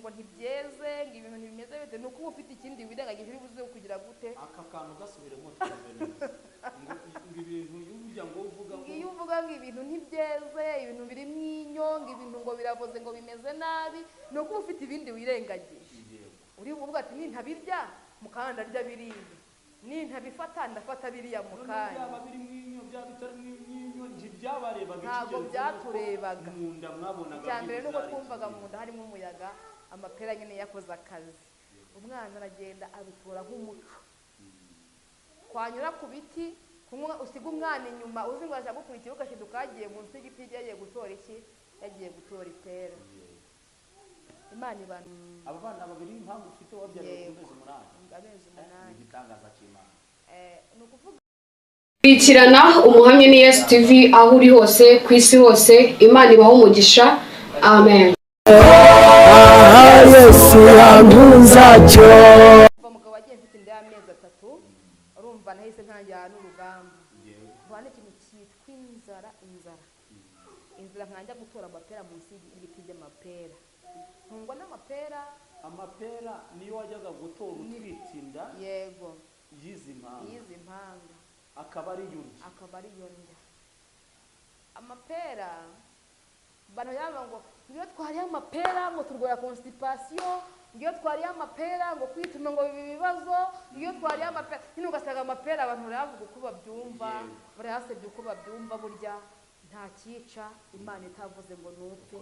ngo ntibyeze, ngo ibintu ntibimeze bite, ni uko uba ufite ikindi wirengagije uri buze kugira gute. Aka kantu gasubiremo twumve neza. Ngo ibintu burya ngo uvuga ngo iyo uvuga ngo ibintu ntibyeze, ibintu biri mu inyo, ngo ibintu ngo biraboze, ngo bimeze nabi, ni uko uba ufite ibindi wirengagije. Uri buvuga ati nintabirya mukanda ndarya biriya, nintabifata ndafata biriya mukanya. Byaba biri mu inyo, byaba bitari mu inyo, ntibyabarebaga. Ntabwo byaturebaga. Mu nda mwabonaga. Icya mbere nuko twumvaga mu nda harimo umuyaga, amapera nyine yakoze akazi. Umwana aragenda abitora nk'umuco. Twanyura ku biti, usiga umwana inyuma uzi ngo ashaka gukurikira, ugashiduka yagiye munsi y'igiti yagiye gutora iki, yagiye gutora ipera. Imana ibana. Aba bana babiri impamvu ufite wabyariye ku mezi 8. Amezi 8. Igitangaza cy'Imana. Ni ukuvuga kurikirana Umuhamya ni Yesu TV aho uri hose ku isi hose. Imana ibahe umugisha. Amen. Yesu yankunzacyo. Kuva mugabo wagiye mfite inda y'amezi 3, urumva nahise ntangira n'urugamba. Mpura n'ikintu cyitwa inzara, inzara. Inzara nkanjya gutora amapera munsi y'ibiti by'amapera. Ntungwa n'amapera. Amapera niyo wajyaga gutora utwite inda? Yego. Yizi mpanga. Yizi mpanga. Akaba ari yurya. Akaba ari yurya. Amapera bano yaba ngo iyo twariye amapera ngo turwara constipation, iyo twariye amapera ngo kwituma ngo bibi bibazo, iyo twariye amapera nyine ugasanga amapera abantu baravuga uko babyumva, barayasebye uko babyumva. Burya nta cyica Imana itavuze ngo nupfe,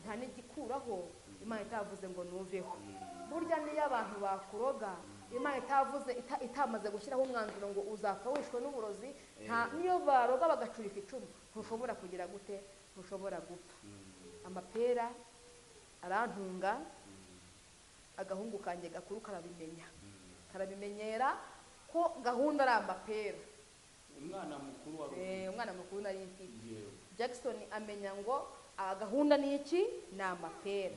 nta n'igikuraho Imana itavuze ngo nuveho. Burya niyo abantu bakuroga Imana itavuze itamaze gushyiraho umwanzuro ngo uzapfa wishwe n'uburozi, nta niyo baroga bagacurika icumu ntushobora kugira gute, ntushobora gupfa. Amapera arantunga, agahungu kanjye gakuru karabimenya, karabimenyera ko gahunda ari amapera. Umwana mukuru wari umwana mukuru nari mfite Jackson amenya ngo gahunda ni iki, ni amapera.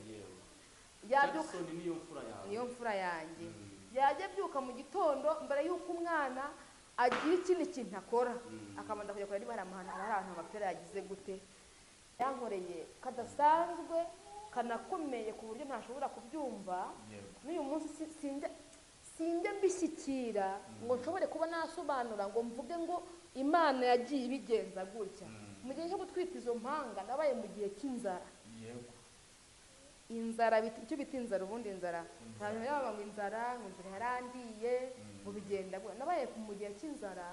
Jackson niyo mfura yawe. Niyo mfura yanjye. Yajya abyuka mu gitondo mbere y'uko umwana agira ikindi kintu akora, akabanza kujya kureba niba hari ahantu amapera yagize gute. Yankoreye kadasanzwe kanakomeye ku buryo ntashobora kubyumva. N'uyu munsi sinjya mbishyikira ngo nshobore kuba nasobanura ngo mvuge ngo Imana yagiye ibigenza gutya. Mu gihe cyo gutwita izo mpanga nabaye mu gihe cy'inzara. Inzara icyo bita inzara, ubundi inzara abantu baba ngo inzara, ngo inzara yarandiye, ngo bigenda gutya. Nabaye mu gihe cy'inzara.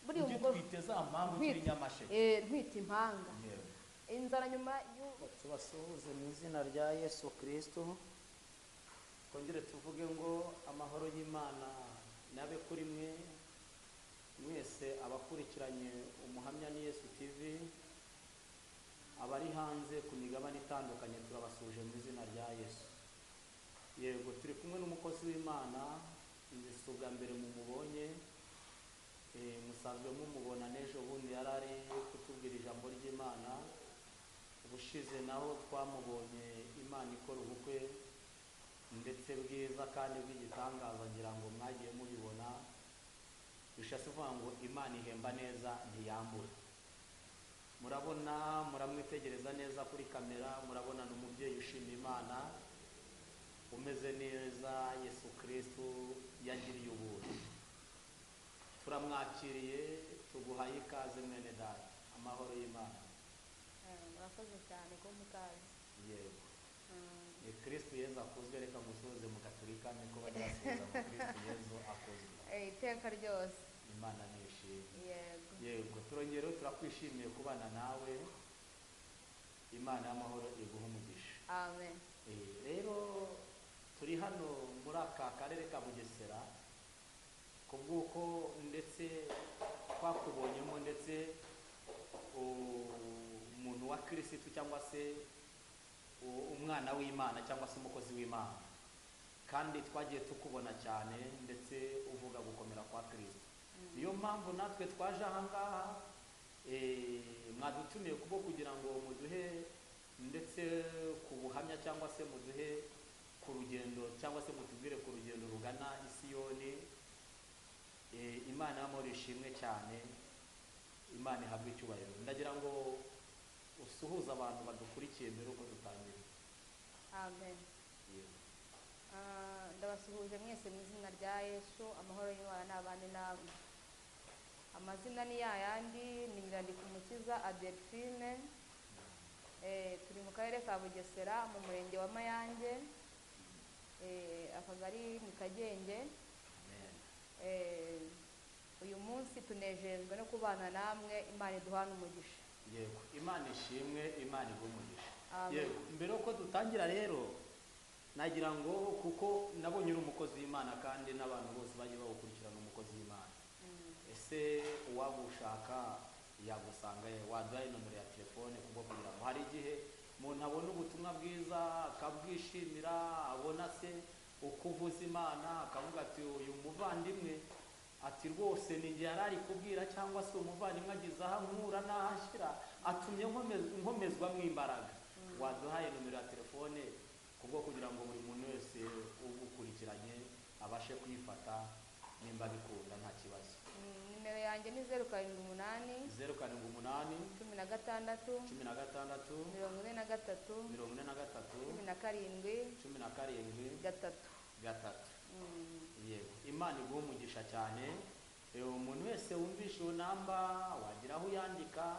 Buri umugore twiteza impamvu kiri Nyamasheke. Ntwita impanga. Inzara nyuma tubasuhuze mu izina rya Yesu Kristo. Twongere tuvuge ngo amahoro y'Imana nabe kuri mwe mwese abakurikiranye Umuhamya ni Yesu TV, abari hanze ku migabane itandukanye, turabasuje mu izina rya Yesu. Yego, turi kumwe n'umukozi w'Imana, inzu bwa mbere mumubonye, musanzwe mumubona n'ejo bundi yari ari kutubwira ijambo ry'Imana. Ubushize naho twamubonye Imana ikora ubukwe ndetse bwiza kandi bw'igitangaza, ngira ngo mwagiye mubibona. Bishatse kuvuga ngo Imana ihemba neza ntiyambura. Murabona, muramwitegereza neza kuri kamera, murabona ni umubyeyi ushima Imana umeze neza. Yesu Kristo yagiriye ubuntu. Turamwakiriye, tuguhaye ikaze mwene data. Amahoro y'Imana. Murakoze cyane ko mukazi. Yego. Ni Kristo Yesu akuzwe. Reka musuhuze mu Gatolika niko bajya basuhuza mu Kristo Yesu akuzwe. Iteka ryose. Imana nishimwe. Yego. Yego, turongera turakwishimiye kubana nawe. Imana y'amahoro iguhe umugisha. Amen. Rero turi hano muri aka karere ka Bugesera kubw'uko ndetse twakubonyemo ndetse umuntu wa Kristo cyangwa se umwana w'Imana cyangwa se umukozi w'Imana, kandi twagiye tukubona cyane ndetse uvuga gukomera kwa Kristo. Niyo mpamvu natwe twaje aha ngaha, mwadutumiye kubo kugira ngo muduhe ndetse ku buhamya cyangwa se muduhe ku rugendo cyangwa se mutubwire ku rugendo rugana Isiyoni. Imana y'amahoro ishimwe cyane, Imana ihabwe icyubahiro. Ndagira ngo usuhuze abantu badukurikiye mbere uko dutangira. Amen. Yego. Ndabasuhuje mwese mu izina rya Yesu, amahoro y'Imana n'abane namwe. Amazina ni yayandi, ni Nyirandikumukiza Adelphine. Turi mu karere ka Bugesera mu murenge wa Mayange, akagari ni Kagenge. Amen. Uyu munsi tunejejwe no kubana namwe, Imana iduhana umugisha. Yego, Imana ishimwe, Imana iguhe umugisha. Amen. Yego, mbere yuko dutangira rero nagira ngo, kuko nabonye uri umukozi w'Imana kandi n'abantu bose bagiye bawukurikirana umukozi w'Imana, ese uwagushaka yagusanga he? Waduhaye nomero ya telefone kubwo kugira ngo hari igihe umuntu abona ubutumwa bwiza akabwishimira, abona se uko uvuza Imana akavuga ati uyu muvandimwe ati rwose ni njye yari ari kubwira, cyangwa se umuvandimwe agize aho ankura n'aho anshyira atumye nkomezwamo imbaraga. Waduhaye nomero ya telefone kubwo kugira ngo buri muntu wese ugukurikiranye abashe kuyifata nimba bikunda nta kibazo. Nimero yanjye ni 078 078 16 16 43 43 17 17 3. 3. Yego, Imana iguhe umugisha cyane. Umuntu wese wumvishe iyo namba wagira aho uyandika,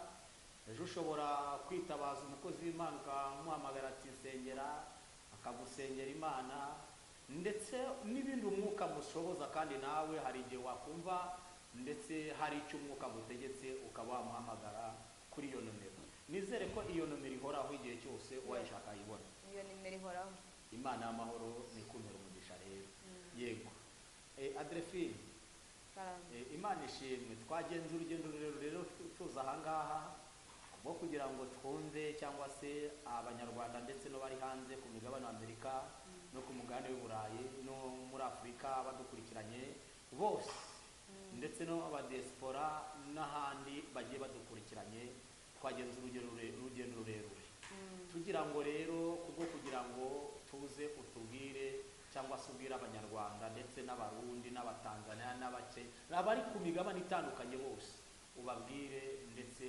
ejo ushobora kwitabaza umukozi w'Imana ukamuhamagara ati nsengera, akagusengera Imana ndetse n'ibindi umwuka mushoboza, kandi nawe hari igihe wakumva ndetse hari icyo umwuka mutegetse ukaba wamuhamagara kuri iyo nomero. Nizere ko iyo nomero ihoraho igihe cyose, uwayishaka ayibona. Iyo nimero ihoraho. Imana y'amahoro nikumira umugisha rero. Yego, Adelphine, Karame. Imana ishimwe, twagenze urugendo rurerure rero tuza ahangaha kubwo kugira ngo twumve cyangwa se abanyarwanda ndetse n'abari hanze ku migabane wa Amerika no ku mugabane w'i Burayi no muri Afurika badukurikiranye bose, ndetse no abadiaspora n'ahandi bagiye badukurikiranye. Twagenze urugendo rurerure tugira ngo rero kubwo kugira ngo tuze utubwire cyangwa se ubwire abanyarwanda ndetse n'abarundi n'abatanzania n'abake abari ku migabane itandukanye bose, ubabwire ndetse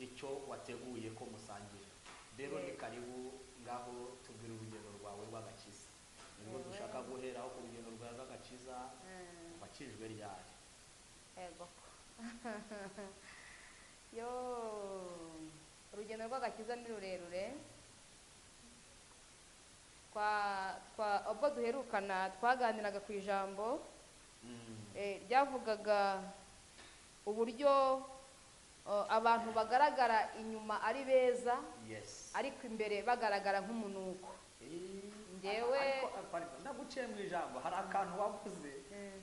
icyo wateguye ko musangira. Rero ni karibu, ngaho tubwire urugendo rwawe rw'agakiza, nibwo Yewe. dushaka guheraho ku rugendo rwawe rw'agakiza. Wakijwe ryari? Yego, yo urugendo rw'agakiza ni rurerure. Twa ubwo duherukana twaganiraga ku ijambo ryavugaga uburyo abantu bagaragara inyuma ari beza, ariko imbere bagaragara nk'umunuko. Njyewe Ariko, pardon, ndaguciye mu ijambo, hari akantu wavuze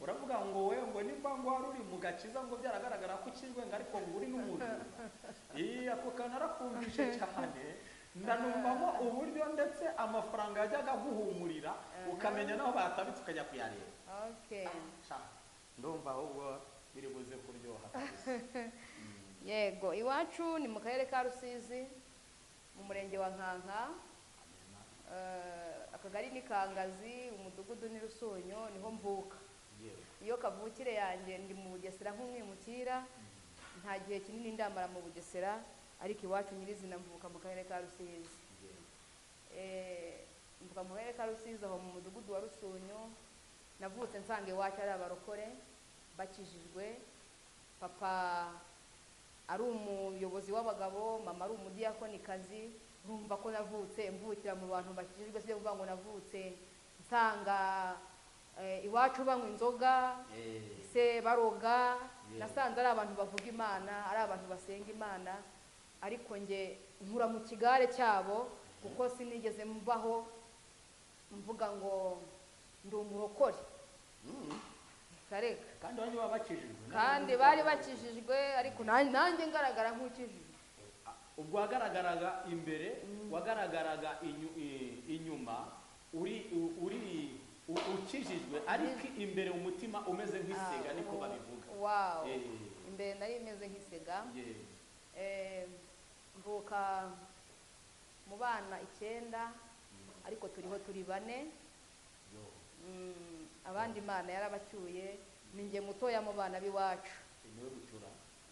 uravuga ngo we ngo nimba ngo wari uri mu gakiza ngo byaragaragara ko ukijwe, ngo ariko ngo uri n'umujura. Ako kantu narakumvishe cyane, ndanumvamo uburyo ndetse amafaranga yajyaga aguhumurira ukamenya naho bayatabitse ukajya kuyareba. Sha, ndumva ahubwo biri buze kuryoha kabisa. Yego, iwacu ni mu karere ka Rusizi mu murenge wa Nkanka. Akagari ni Kangazi, umudugudu ni Rusunyo, niho mvuka. Iyo kavukire yanjye ndi mu Bugesera nk'umwimukira, nta gihe kinini ndamara mu Bugesera, ariko iwacu nyirizina mvuka mu karere ka Rusizi. Mvuka mu karere ka Rusizi aho mu mudugudu wa Rusunyo. Navutse nsanga iwacu ari abarokore bakijijwe, papa ari umuyobozi w'abagabo, mama ari umudiyakonikazi. Urumva ko navutse mvukira mu bantu bakijijwe, sibyo kuvuga ngo navutse nsanga iwacu banywa inzoga, se baroga. Nasanze ari abantu bavuga Imana, ari abantu basenga Imana, ariko nge nkura mu kigare cyabo kuko sinigeze mbaho mvuga ngo ndi umurokore. Kareka. Kandi bari bakijijwe. Kandi bari bakijijwe, ariko nanjye ngaragara nk'ukijijwe. Ubwo wagaragaraga imbere, wagaragaraga inyuma uri ukijijwe, ariko imbere umutima umeze nk'isega, niko babivuga. Wow. Imbere nari imeze nk'isega. Mvuka mu bana 9, ariko turiho turi 4. Abandi Imana yarabacyuye, ni njye mutoya mu bana b'iwacu. Niwe bucura?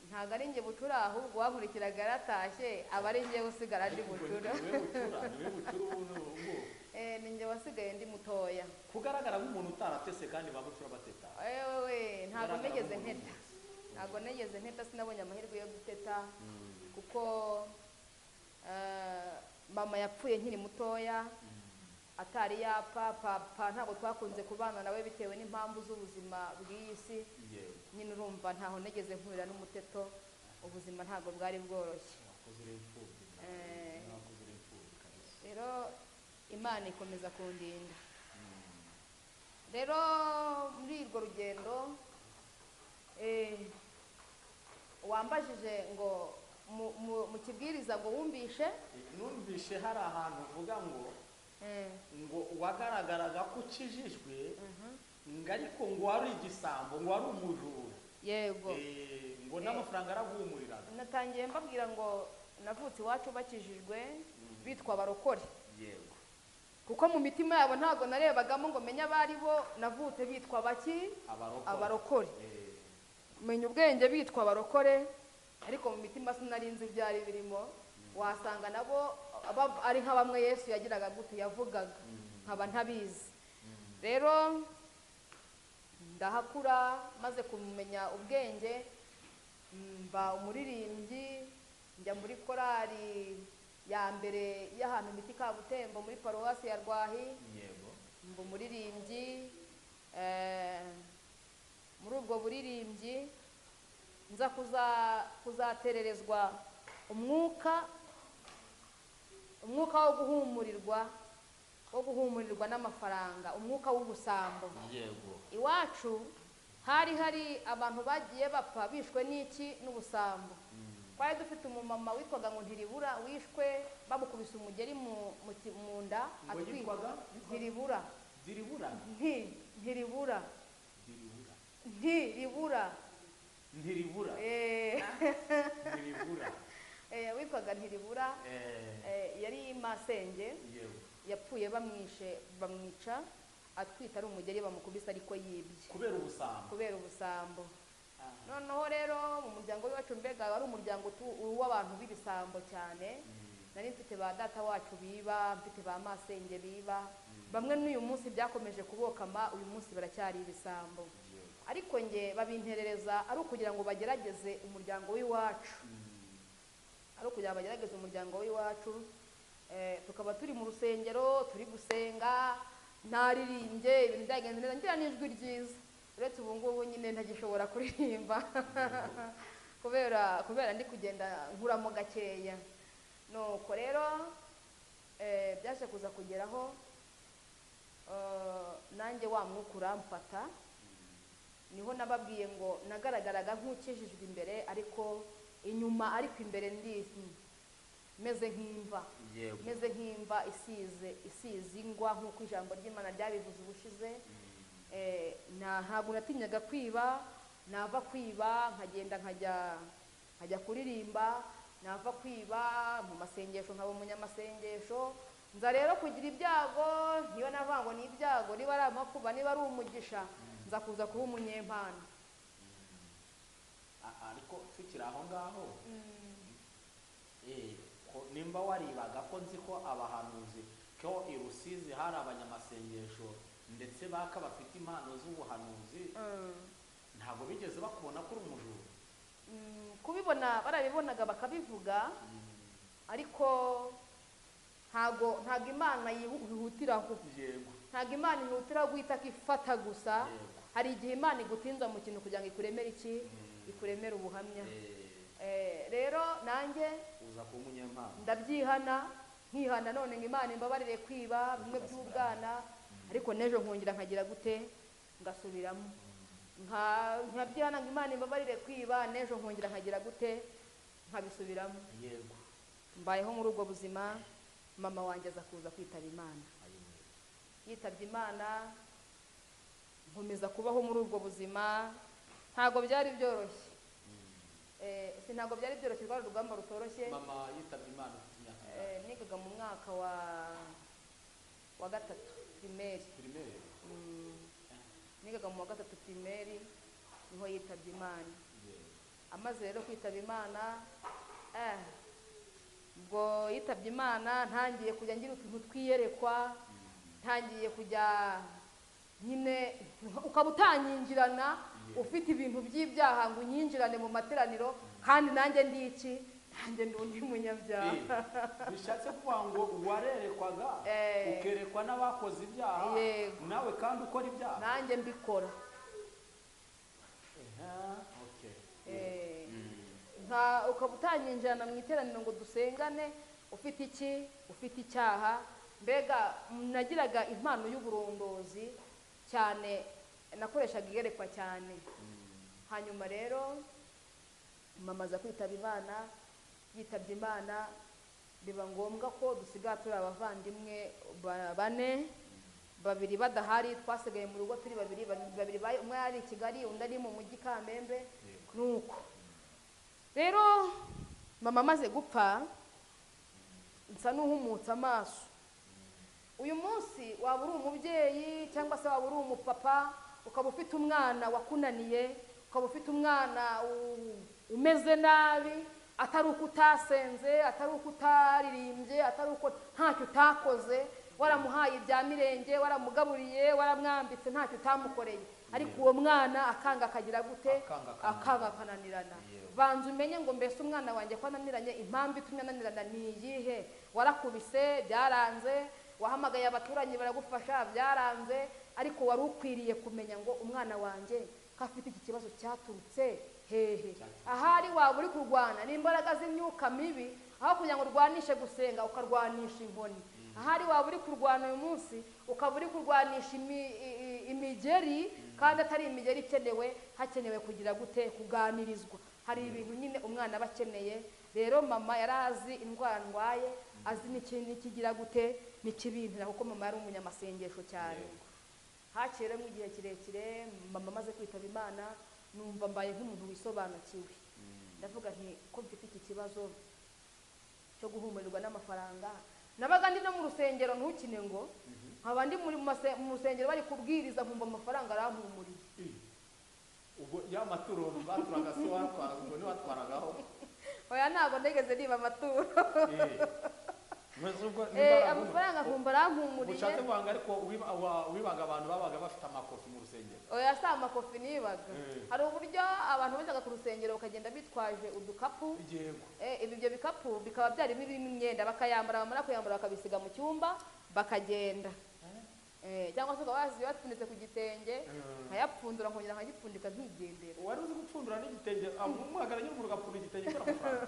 Ntabwo ari njye bucura, ahubwo uwankurikiraga yaratashye, aba ari njye usigara ndi bucura. Niwe bucura, niwe bucura ubu n'ubu. Ninjye wasigaye ndi mutoya. Kugaragara nk'umuntu utaratese kandi babucura bateta. Ewe ntabwo nigeze nteta. Ntabwo nigeze nteta, sinabonye amahirwe yo guteta kuko mama yapfuye nkiri mutoya, atari yapfa. Papa ntabwo twakunze kubana nawe bitewe n'impamvu z'ubuzima bw'iyi si. Nyine urumva ntaho nigeze nkurira n'umuteto, ubuzima ntabwo bwari bworoshye. Rero Imana ikomeza kundinda. Rero muri urwo rugendo wambajije ngo mu kibwiriza ngo wumvishe, numvishe hari ahantu uvuga ngo ngo wagaragaraga ko ukijijwe, ngo ariko ngo wari igisambo, ngo wari umujura. Yego. Ngo n'amafaranga araguhumuriraga. Natangiye mbabwira ngo navutse iwacu bakijijwe bitwa abarokore. Yego. Kuko mu mitima yabo ntabwo narebagamo ngo menye abari bo, navutse bitwa baki? Abarokore. Menya ubwenge bitwa abarokore, ariko mu mitima sinari nzi ibyari birimo. Wasanga nabo ari nka bamwe Yesu yagiraga gute yavugaga, nkaba ntabizi. Rero ndahakura, maze kumenya ubwenge mba umuririmbyi, njya muri korali ya mbere y'ahantu miti Kabutembo muri paruwasi ya Rwahi. Yego. Mba umuririmbyi, muri ubwo buririmbyi nza kuzatererezwa umwuka wo guhumurirwa, wo guhumurirwa n'amafaranga, umwuka w'ubusambo. Yego. Iwacu hari hari abantu bagiye bapfa bishwe n'iki? N'ubusambo. Twari dufite umumama witwaga ngo Ntiribura, wishwe bamukubise umugeri mu nda. Atwitwaga Ntiribura. Ntiribura. Ntiribura. Ntiribura. Ntiribura. Ntiribura. Witwaga Ntiribura. Yari masenge. Yapfuye bamwishe, bamwica atwita ari umugeri bamukubise ariko yibye. Kubera ubusambo. Kubera ubusambo. Noneho rero mu muryango wacu mbega wari umuryango w'abantu b'ibisambo cyane. Nari mfite ba data wacu biba, mfite ba masenge biba. Bamwe n'uyu munsi byakomeje kubokama, uyu munsi baracyari ibisambo. Ariko nge babinterereza ari ukugira ngo bagerageze umuryango w'iwacu. Ari ukugira ngo bagerageze umuryango w'iwacu. Tukaba turi mu rusengero, turi gusenga, ntaririmbye, ibintu byagenze neza, ngira n'ijwi ryiza. Uretse ubu ngubu nyine ntagishobora kuririmba kubera ndi kugenda nkuramo gakeya. Nuko rero byaje kuza kugeraho nanjye wa mwuka uramfata. Niho nababwiye ngo nagaragaraga nk'ukijijwe imbere ariko inyuma, ariko imbere ndi meze nk'imva. Meze nk'imva isize ingwa nk'uko ijambo ry'Imana ryabivuze ubushize. Ntabwo natinyaga kwiba, nava kwiba nkagenda nkajya kuririmba, nava kwiba mu masengesho nkaba umunyamasengesho. Nza rero kugira ibyago, niyo navuga ngo ni ibyago, niba ari amakuba, niba ari umugisha, nza kuza kuba umunyempano. Ariko tukiri aho ngaho, nimba waribaga ko nzi ko abahanuzi ko i Rusizi hari abanyamasengesho ndetse baka bafite impano z'ubuhanuzi, ntabwo bigeze bakubona ko uri umujura? Kubibona barabibonaga bakabivuga, ariko ntago Imana yihutiraho. Yego. Ntago Imana ihutiraho guhita ifata gusa. Hari igihe Imana igutinza mu kintu kugira ngo ikuremere iki? Ikuremere ubuhamya. Rero nanjye uza kuba umunyempano, ndabyihana, nkihana none ngo Imana imbabarire kwiba bimwe by'ubwana, ariko n'ejo nkongera nkagira gute? Ngasubiramo. Nkabyihana ngo Imana imbabarire kwiba, n'ejo nkongera nkagira gute? Nkabisubiramo. Yego. Mbayeho muri ubwo buzima. Mama wanjye aza kuza kwitaba Imana. Yitabye Imana, nkomeza kubaho muri ubwo buzima. Ntabwo byari byoroshye. Ntabwo byari byoroshye, rwari urugamba rutoroshye. Mama yitabye Imana ufite imyaka ingahe? Nigaga mu mwaka wa gatatu primaire. Primaire? Nigaga mu wa gatatu primaire niho yitabye Imana. Amaze rero kwitaba Imana, ubwo yitabye Imana ntangiye kujya ngira utuntu twiyerekwa, Ntangiye kujya nyine, ukaba utanyinjirana ufite ibintu by'ibyaha ngo unyinjirane mu materaniro, kandi nanjye ndi iki? Nanjye ndi undi munyabyaha. Bishatse kuvuga ngo warerekwaga ukerekwa n'abakoze ibyaha, nawe kandi ukora ibyaha. Nanjye mbikora. Ukaba utanyinjirana mu iteraniro ngo dusengane ufite iki? Ufite icyaha. Mbega nagiraga impano y'uburondozi cyane, nakoreshaga iyerekwa cyane. Hanyuma rero mama aza kwitaba Imana, yitabye Imana biba ngombwa ko dusigara turi abavandimwe bane, babiri badahari, twasigaye mu rugo turi babiri, babiri umwe ari i Kigali undi ari mu mujyi Kamembe. Nuko rero mama amaze gupfa nsa n'uhumutse amaso. Uyu munsi waba uri umubyeyi cyangwa se waba uri umupapa, ukaba ufite umwana wakunaniye, ukaba ufite umwana umeze nabi, atari uko utasenze, atari uko utaririmbye, atari uko ntacyo utakoze, waramuhaye ibya mirenge, waramugaburiye, waramwambitse, ntacyo utamukoreye, ariko uwo mwana akanga akagira gute? Akanga akananirana. Banza umenye ngo mbese umwana wanjye ko ananiranye, impamvu itumye ananirana ni iyihe? Warakubise byaranze, wahamagaye abaturanyi baragufasha byaranze, ariko wari ukwiriye kumenya ngo umwana wanjye ko afite iki kibazo cyaturutse hehe. Ahari waba uri kurwana n'imbaraga z'imyuka mibi, aho kugira ngo urwanishe gusenga ukarwanisha inkoni. Ahari waba uri kurwana uyu munsi ukaba uri kurwanisha imigeri, kandi atari imigeri ikenewe, hakenewe kugira gute? Kuganirizwa. Hari ibintu nyine umwana aba akeneye. Rero mama yari azi indwara ndwaye, azi n'ikigira gute n'ikibintera, kuko mama yari umunyamasengesho cyane. Hakiremo igihe kirekire mama amaze kwitaba Imana, numva mbaye nk'umuntu wisobanukiwe. Ndavuga nti ko mfite iki kibazo cyo guhumurirwa n'amafaranga, nabaga ndi no mu rusengero ntukine ngo nkaba ndi mu rusengero bari kubwiriza nkumva amafaranga arampumuriye. Ubwo ya maturo baturaga se watwaraga, ubwo niwatwaragaho? Oya, ntabwo nigeze niba amaturo. Amafaranga nkumva arampumuriye. Ushatse kuvuga ariko wibaga abantu babaga bafite amakofi mu rusengero? Oya, si amakofi nibaga. Hari uburyo abantu bajyaga ku rusengero bakagenda bitwaje udukapu. Ibyo bikapu bikaba byarimo birimo imyenda, bakayambara, bamara kuyambara bakabisiga mu cyumba bakagenda. Cyangwa se ukaba wapfunditse ku gitenge, nkayapfundura nkongera nkagipfundika nkigendera. Wari uzi gupfundura n'igitenge? Umuhagarara nyine ugapfundura igitenge kubera amafaranga.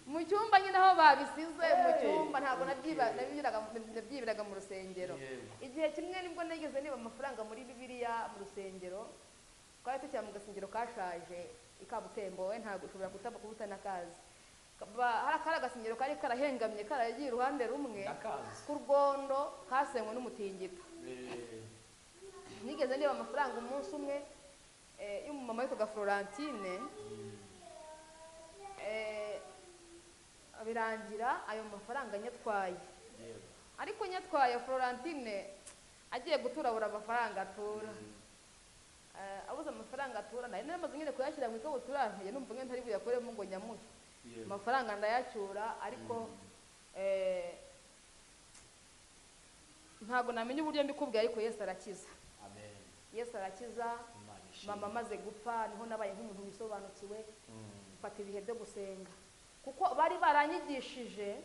Mu cyumba nyine aho babisize, mu cyumba ntabwo nabyibiraga mu rusengero. Igihe kimwe nibwo nigeze niba amafaranga muri Bibiliya mu rusengero, twari tukiri mu gasengero kashaje i Kabutembo, we ntabwo ushobora kubuta n'akazi. Hari agasengero kari karahengamye karagiye iruhande rumwe k'urwondo kasenywe n'umutingito. Nigeze niba amafaranga umunsi umwe y'umumama witwaga Florentine, birangira ayo mafaranga nyatwaye. Ariko nyatwaye Florentine agiye guturabura amafaranga atura. Abuze amafaranga atura, nari namaze nyine kuyashyira mu ikabutura, ntiye numva nyine ntari buyakoremo ngo nyamuhe. Amafaranga ndayacyura, ariko ntabwo namenye uburyo mbikubwiye, ariko Yesu arakiza. Amen. Yesu arakiza. Mama amaze gupfa niho nabaye nk'umuntu wisobanukiwe, mfata ibihe byo gusenga, kuko bari baranyigishije.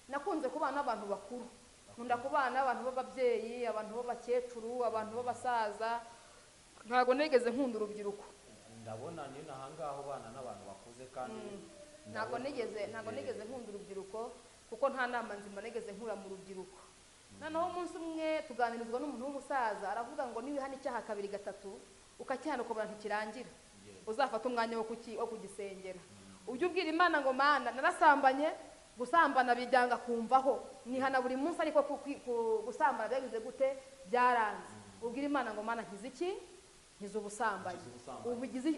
Nakunze kubana n'abantu bakuru, nkunda kubana n'abantu b'ababyeyi, abantu b'abakecuru, abantu b'abasaza, ntabwo nigeze nkunda urubyiruko. Ndabona ni nahangaho bana n'abantu bakuze, kandi ntabwo nigeze nkunda urubyiruko, kuko nta nama nzima nigeze nkura mu rubyiruko. Noneho umunsi umwe tuganirizwa n'umuntu w'umusaza, aravuga ngo niwihana icyaha kabiri gatatu ukacyihana ukabona ntikirangira, uzafata umwanya wo kugisengera. Ujye ubwira Imana ngo Mana narasambanye, gusambana bijyanga kumvaho, nihana buri munsi, ariko gusambana byagize gute? Byaranze. Ubwira Imana ngo Mana nkize iki? Nkize ubusambanyi.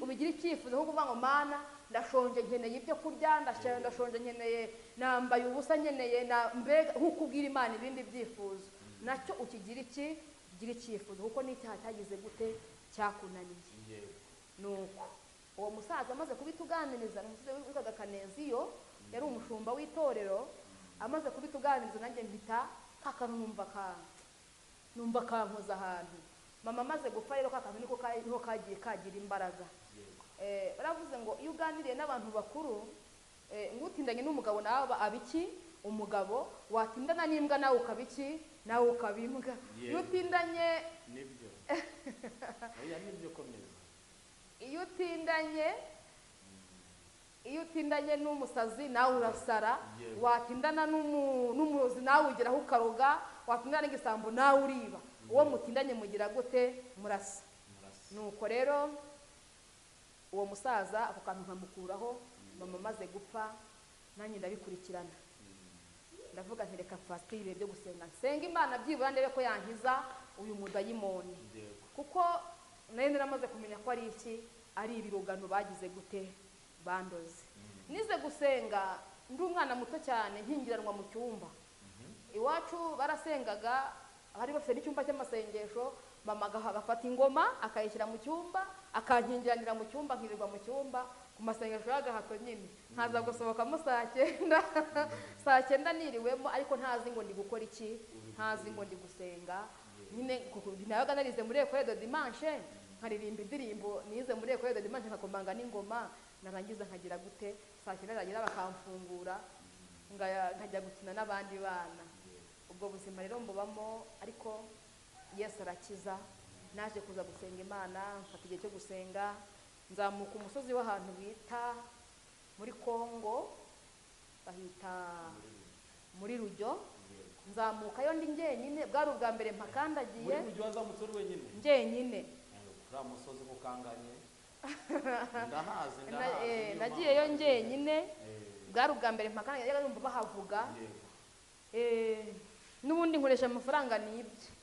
Ubigira icyifuzo nko kuvuga ngo Mana ndashonje nkeneye ibyo kurya, ndashonje nkeneye, nambaye ubusa nkeneye, mbega nkuko ubwira Imana ibindi byifuzo, nacyo ukigira iki? Ugira icyifuzo, kuko n'icyaha cyagize gute? Cyakunaniye. Nuko uwo musaza amaze kubituganiriza, umusaza witwaga Kaneziyo, yari umushumba w'itorero, amaze kubituganiriza nanjye mpita Kakantu numva kankoza ahantu. Mama amaze gupfa rero kakantu niko niho kagiye kagira imbaraga. Baravuze ngo iyo uganiriye n'abantu bakuru, ngutindanye n'umugabo nawe abiki umugabo, watindana n'imbwa nawe ukabiki nawe ukabimbwa. Iyo utindanye nibyo oya nibyo komeza. Iyo utindanye n'umusazi nawe urasara, watindana n'umurozi nawe ugeraho ukaroga, watindana n'igisambo nawe uriba. Uwo mutindanye mugira gute? Murasa. Nuko rero uwo musaza ako kantu nkamukuraho. Mama amaze gupfa nanjye ndabikurikirana, ndavuga nti reka mfate ibihe byo gusenga, nsenga Imana byibura ndebe ko yankiza uyu mudayimoni, kuko nari naramaze kumenya ko ari iki, ari ibirogano bagize gute bandoze. Nize gusenga ndi umwana muto cyane, nkingiranwa mu cyumba. Iwacu barasengaga, bari bafite n'icyumba cy'amasengesho. Mama agafata ingoma akayishyira mu cyumba, akankingiranira mu cyumba, nkirirwa mu cyumba ku masengesho y'agahato nyine. Nkaza gusohokamo saa cyenda, saa cyenda niriwemo, ariko ntazi ngo ndi gukora iki, ntazi ngo ndi gusenga nyine. Nabaga narize muri Ecole de Dimanche, nkaririmba indirimbo nize muri Ecole de Dimanche, nkakomanga n'ingoma, narangiza nkagira gute, saa cyenda zagera bakamfungura nkajya gukina n'abandi bana. Ubwo buzima rero mbubamo, ariko Yesu arakiza. Naje kuza gusenga Imana, mfata igihe cyo gusenga, nzamuka umusozi w'ahantu bita muri Kongo, bahita muri Rujyo. Nzamuka yo ndi njyenyine, bwari ubwa mbere mpakandagiye. Muri Rujyo wazamutse uri wenyine? Njyenyine. Uriya musozi gukanganye. Ndahazi. Nagiyeyo njyenyine, bwari ubwa mbere mpakandagiye, numva bahavuga. N'ubundi nkoresha amafaranga nibye.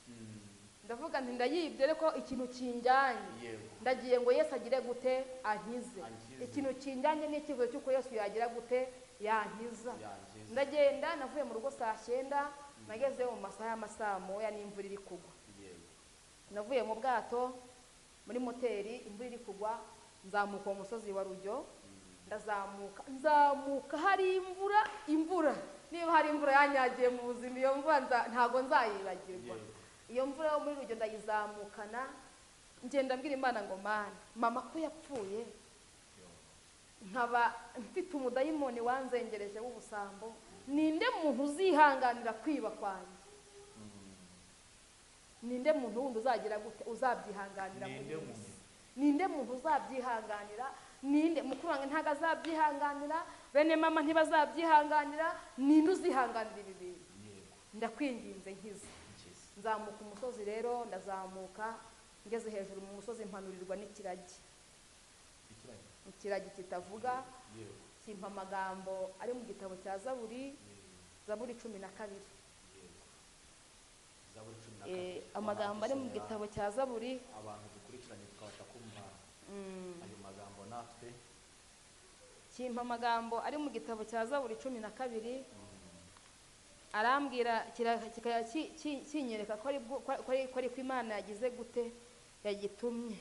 Ndavuga nti ndayibye ariko ikintu kinjyanye, ndagiye ngo Yesu agire gute ankize. Ikintu kinjyanye ni ikivuzo cy'uko Yesu yagira gute yankiza. Ndagenda, navuye mu rugo saa cyenda, nageze mu masaha y'amasaa moya n'imvura iri kugwa. Navuye mu bwato muri moteri, imvura iri kugwa, nzamuka uwo musozi wa Rujyo, ndazamuka, nzamuka hari imvura, niba hari imvura yanyagiye mu buzima, iyo mvura ntago nzayibagirwa. Iyo mvura yo muri Rujyo ndayizamukana, ngenda mbwira Imana ngo Mana, mama ko yapfuye nkaba mfite umudayimoni wanzengereje w'ubusambo, ninde muntu uzihanganira kwiba kwanjye? Ninde muntu wundi uzagira gute uzabyihanganira muri iyi si? Ninde muntu uzabyihanganira? Ninde mukuru wanjye ntago azabyihanganira, bene mama ntibazabyihanganira, ninde uzihanganira ibi bintu? Ndakwinginze nkize. Nzamuka umusozi rero, ndazamuka, ngeze hejuru mu musozi mpanurirwa n'ikiragi. Ikiragi kitavuga, kimpa amagambo ari mu gitabo cya Zaburi, Zaburi 12. Amagambo ari mu gitabo cya Zaburi, abantu dukurikiranye tukabasha kumva ayo magambo natwe. Kimpa amagambo ari mu gitabo cya Zaburi 12, arambwira kinyereka ko ari ko Imana yagize gute yagitumye.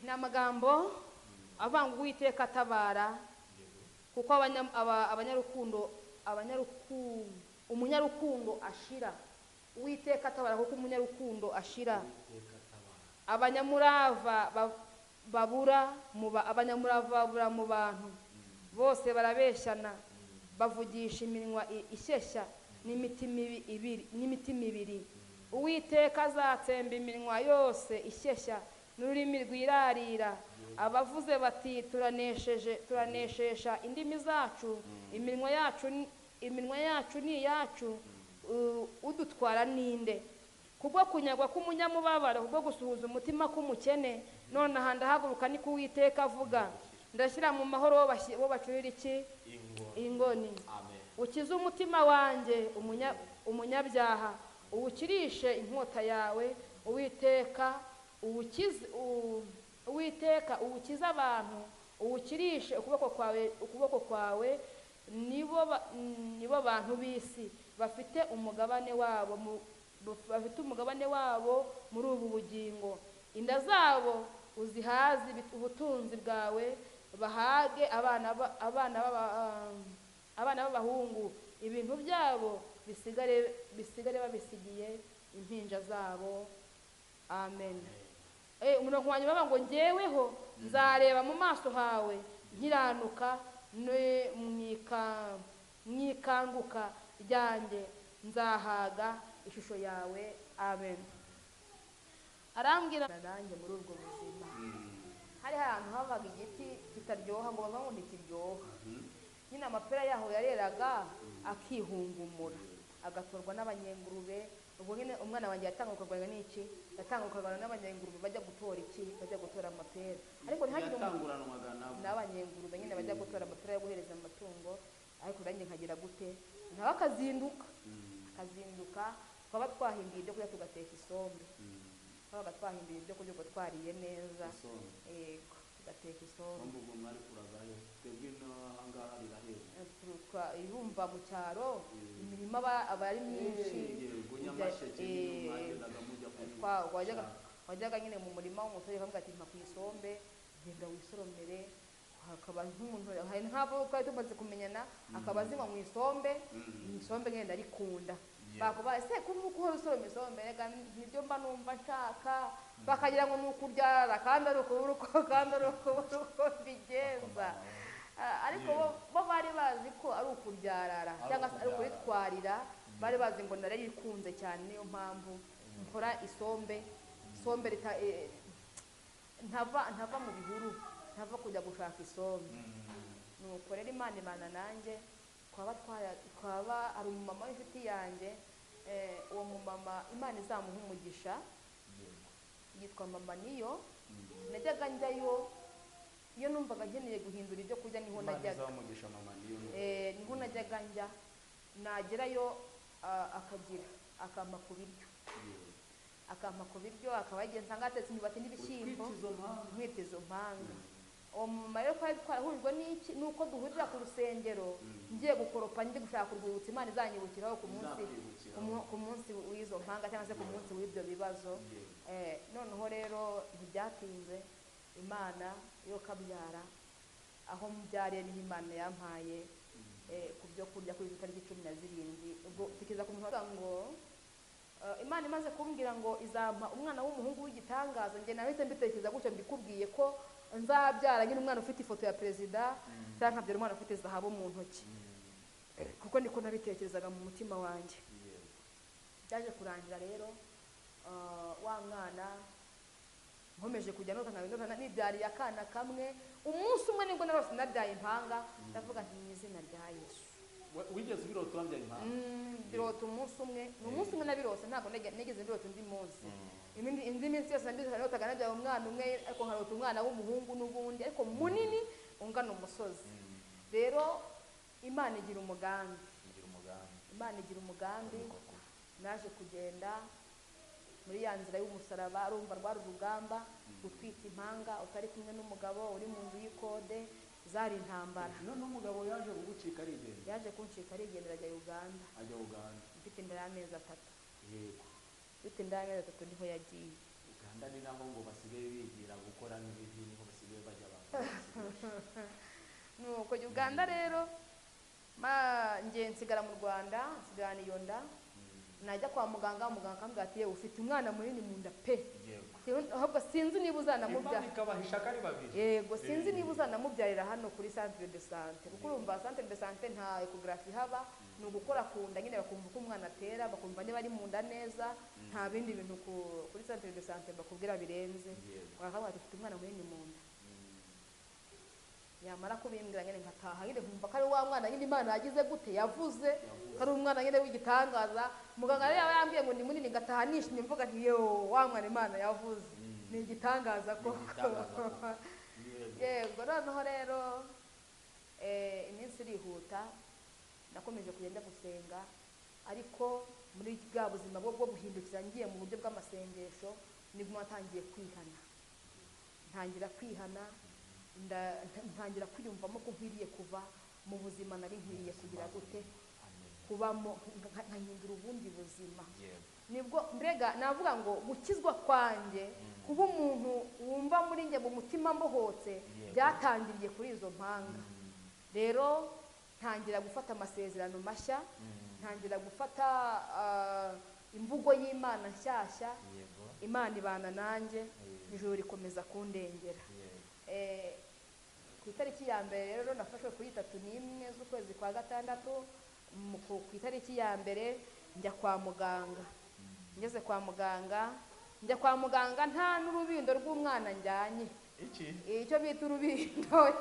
Ni amagambo avanga Uwiteka atabara, kuko umunyarukundo ashira. Uwiteka atabara kuko umunyarukundo ashira. Abanyamurava babura mu bantu bose barabeshyana, bavugisha iminwa ishyeshya n'imitima ibiri. Uwiteka azatsemba iminwa yose ishyeshya n'ururimi rwirarira. Abavuze bati turanesheje indimi zacu, iminwa yacu ni iyacu, udutwara ninde? Kubwo kunyagwa k'umunyamubabaro, kubwo gusuhuza umutima k'umukene, none aha ndahaguruka niko Uwiteka avuga, ndashyira mu mahoro bo bacurira iki ingoni. Ukize umutima wanjye umunyabyaha, uwukirishe inkota yawe. Uwiteka Uwiteka uwukize abantu, uwukirishe ukuboko kwawe, nibo bantu b'isi bafite umugabane wabo bafite umugabane wabo muri ubu bugingo. Inda zabo uzihaze ubutunzi bwawe, bahage abana b'abahungu, ibintu byabo bisigare babisigiye impinja zabo. Amen. Umurongo wanjye baba ngo njyeweho nzareba mu maso hawe nkiranuka, mwikanguka ryanjye nzahaga ishusho yawe. Amen. Arambwira nanjye muri ubwo buzima hari ahantu havaga igiti kitaryoha, ngo bava ngo ntikiryoha nyine, amapera yaho yareraga akihungumura agatorwa n'abanyengurube. Ubwo nyine umwana wanjye yatangukaga n'iki, yatangukaga n'abanyengurube bajya gutora iki, bajya gutora amapera, ariko ntihagire n'abanyengurube nyine bajya gutora amapera yo guhereza amatungo. Ariko nanjye nkagira gute, nawe akazinduka twaba twahinduye ibyo kurya tugateka isombe, twabaga twahinduye ibyo kurya ubwo twariye neza, yego tugateka isombe. Irumva mu cyaro imirima aba ari myinshi, wajyaga nyine mu murima w'umuturage ukavuga ati mpa ku isombe, genda wisoromere. Hakaba nk'umuntu hari nk'abo twari tumaze kumenyana akaba azinywa mu isombe, isombe ngenda arikunda, bakuba ese kuko uhora usoroma isombe, reka nibyo mba numva nshaka, bakagira ngo ni ukuryara kandi ari ukubura uko kandi ari ukubura uko mbigenza. Ariko bo bari bazi ko ari ukuryarara cyangwa se ari ukuritwarira, bari bazi ngo narayikunze cyane, niyo mpamvu nkora isombe ntava mu bihuru, ntava kujya gushaka isombe. Nuko rero Imana imana nanjye, twaba ari umumama w'inshuti yanjye, uwo mumama Imana izamuha umugisha, yitwa mama Niyo. Najyaga njyayo iyo numvaga nkeneye guhindura ibyo kurya, niho najyaga, niho najyaga njya, nagerayo akagira akampa ku biryo, akampa ku biryo, akaba yagiye nsanga atetse imyumbati n'ibishyimbo, nkwita izo mpanga. Uwo mumama rero twari twarahujwe n'iki, nuko duhurira ku rusengero, ngiye gukoropa ndi gushaka urwibutso Imana izanyibukiraho ku munsi w'izo mpanga cyangwa se ku munsi w'ibyo bibazo. Noneho rero ntibyatinze, Imana yo kabyara aho mubyariye niho Imana yampaye ku byo kurya kuri itariki 17. Ubwo tukiza ku muntu ngo Imana imaze kumbwira ngo izampa umwana w'umuhungu w'igitangaza, njye nahise mbitekereza gutyo, mbikubwiye ko nzabyara nyine umwana ufite ifoto ya perezida cyangwa nkabyara umwana ufite zahabu mu ntoki, kuko niko nabitekerezaga mu mutima wanjye. Byaje kurangira rero wa mwana nkomeje kujya nota nkabinota, nibyariye akana kamwe. Umunsi umwe nibwo narose nabyaye impanga, ndavuga nti mu izina rya Yesu. Wigeze ubirota wabyaye impanga? Mbirota umunsi umwe, ni umunsi umwe nabirose, ntabwo nigeze mbirota undi munsi. Indi minsi yose narotaga nabyaye umwana umwe, ariko nkarota umwana w'umuhungu n'ubundi, ariko munini ungana umusozi. Rero Imana igira umugambi, Imana igira umugambi. Naje kugenda muri ya nzira y'umusaraba, urumva rwari urugamba, gutwita impanga utari kumwe n'umugabo, uri mu nzu y'ikode, zari intambara. None umugabo yaje kugucika arigendera? Yaje kuncika arigendera ajya Uganda. Ajya Uganda. Mfite inda y'amezi 3. Yego. Mfite inda y'amezi 3 niho yagiye. Uganda ni naho ngo basigaye bigira gukora n'ibindi, niho basigaye bajya abantu. Nuko Uganda rero nge nsigara mu Rwanda, nsigarana iyo nda. Najya kwa muganga, muganga akambwira ati yewe ufite umwana munini mu nda pe, ahubwo sinzi niba uzanamubyara. Yego, sinzi niba uzanamubyarira hano kuri centre de santé, kuko urumva centre de santé nta ecography haba, ni ugukora ku nda nyine bakumva uko umwana atera, bakumva niba ari mu nda neza, nta bindi bintu kuri centre de santé bakubwira birenze. Bakambwira ati ufite umwana munini mu nda. Yamara kubimbwira nyine nkataha nyine nkumva ko ari wa mwana nyine Imana yagize gute, yavuze ko ari umwana nyine w'igitangaza. Muganga rero yaba yambwiye ngo ni munini, ngataha nishimye mvuga nti yo wa mwana Imana yavuze ni igitangaza koko. Yego. Noneho rero iminsi irihuta, nakomeje kugenda gusenga, ariko muri bwa buzima bwo guhindukira ngiye mu buryo bw'amasengesho, nibwo natangiye kwihana, ntangira kwihana, ntangira kwiyumvamo ko nkwiriye kuva mu buzima nari nkwiriye kugira gute, kubamo nkahindura ubundi buzima. Nibwo mbega navuga ngo gukizwa kwanjye, kuba umuntu wumva muri njye mu mutima mbohotse, byatangiriye kuri izo mpanga. Rero ntangira gufata amasezerano mashya, ntangira gufata imvugo y'Imana nshyashya. Imana ibana nanjye, ijuru rikomeza kundengera. Ku itariki ya mbere rero nafashwe kuri 31 z'ukwezi kwa gatandatu, ku itariki ya mbere njya kwa muganga. Ngeze kwa muganga, njya kwa muganga nta n'urubindo rw'umwana njyanye. Iki? Icyo bita urubindo.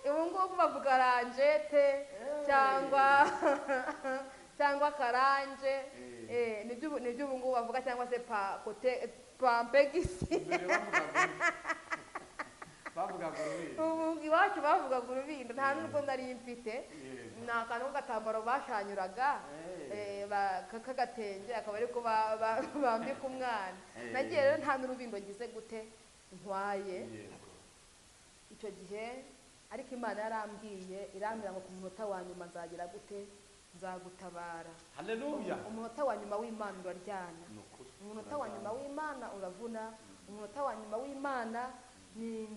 Ubu ngubu bavuga ranjete cyangwa karanje, nibyo ubu ngubu bavuga, cyangwa se pa kote pampegisi. Ubu iwacu bavugaga urubindo, nta n'urwo nari mfite. Ni akantu k'agatambaro bashanyuraga k'agatenge, akaba ariko bambika umwana. Nagiye rero nta n'urubindo ngize gute ntwaye icyo gihe, ariko Imana yarambwiye, irambwira ngo ku munota wa nyuma nzagira gute, nzagutabara. Haleluya. Umunota wa nyuma w'Imana uraryana, umunota wa nyuma w'Imana uravuna, umunota wa nyuma w'Imana ni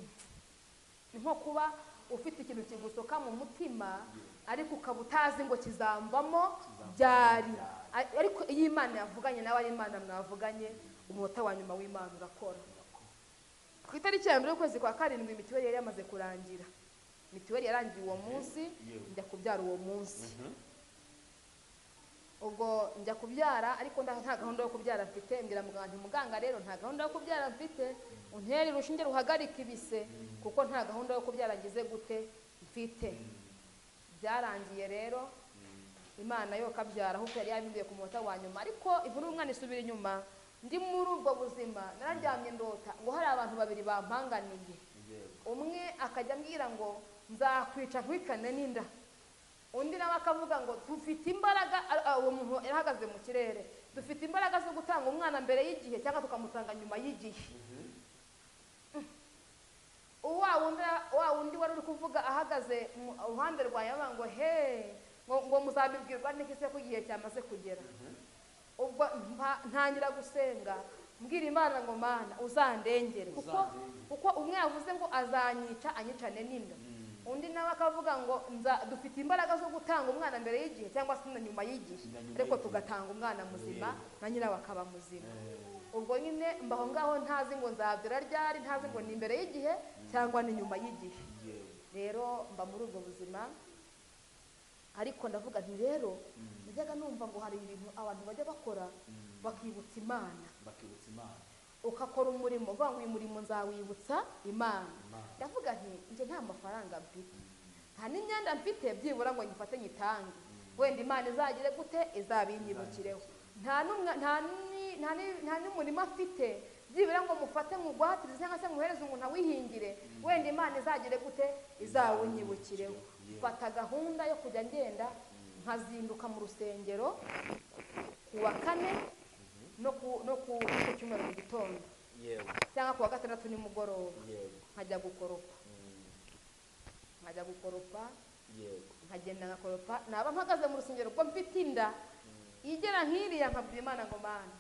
nko kuba ufite ikintu kigusoka mu mutima, ariko ukaba utazi ngo kizamvamo byari. Ariko iyo Imana yavuganye nawe, ari Imana mwavuganye, umunota wa nyuma w'Imana urakora. Ku itariki ya mbere y'ukwezi kwa karindwi mituweli yari yamaze kurangira. Mituweli yarangiye uwo munsi, njya kubyara uwo munsi. Ubwo njya kubyara, ariko nta gahunda yo kubyara mfite. Mbwira muganga nti muganga rero nta gahunda yo kubyara mfite, untere urushinge ruhagarika ibise, kuko nta gahunda yo kubyara ngize gute mfite. Byarangiye rero Imana yo kabyara kuko yari yabimbiye ku munota wa nyuma. Ariko inkuru y'umwana isubira inyuma. Ndi muri ubwo buzima nararyamye ndota ngo hari abantu babiri bampanganiye. Umwe akajya ambwira ngo nzakwica nkwicane n'inda, undi nawe akavuga ngo dufite imbaraga. Uwo muntu yarahagaze mu kirere, dufite imbaraga zo gutanga umwana mbere y'igihe cyangwa tukamutanga nyuma y'igihe. Wa wundi wari uri kuvuga ahagaze mu ruhande rwawe avuga ngo he, ngo muzabibwirwa n'iki se ko igihe cyamaze kugera. Ubwo ntangira gusenga mbwira Imana ngo Mana uzandengere, kuko umwe yavuze ngo azanyica anyicane n'inda, undi nawe akavuga ngo dufite imbaraga zo gutanga umwana mbere y'igihe cyangwa se na nyuma y'igihe, ariko tugatanga umwana muzima na nyirawe akaba muzima. Ubwo nyine mbaho ngaho ntazi ngo nzabyara ryari, ntazi ngo ni imbere y'igihe cyangwa ni nyuma y'igihe. Rero mba muri ubwo buzima, ariko ndavuga nti rero najyaga numva ngo hari ibintu abantu bajya bakora bakibutsa Imana, ukakora umurimo uvuga ngo uyu murimo nzawibutsa Imana. Ndavuga nti njye nta mafaranga mfite, nta n'imyenda mfite, byibura ngo nyifate nyitange, wenda Imana izagire gute izabinyibukireho. Nta n'umurima mfite, byibura ngo mufate mugwatirize cyangwa se muhereze umuntu awihingire, wenda Imana izagire gute izawunyibukireho. Mfata gahunda yo kujya ngenda nkazinduka mu rusengero ku wa kane no ku cyumweru mu gitondo, cyangwa ku wa gatandatu nimugoroba, nkajya gukoropa, nkajya gukoropa, nkagenda ngakoropa. Naba mpagaze mu rusengero ubwo mfite inda igera nk'iriya, nkabwira Imana ngo Mana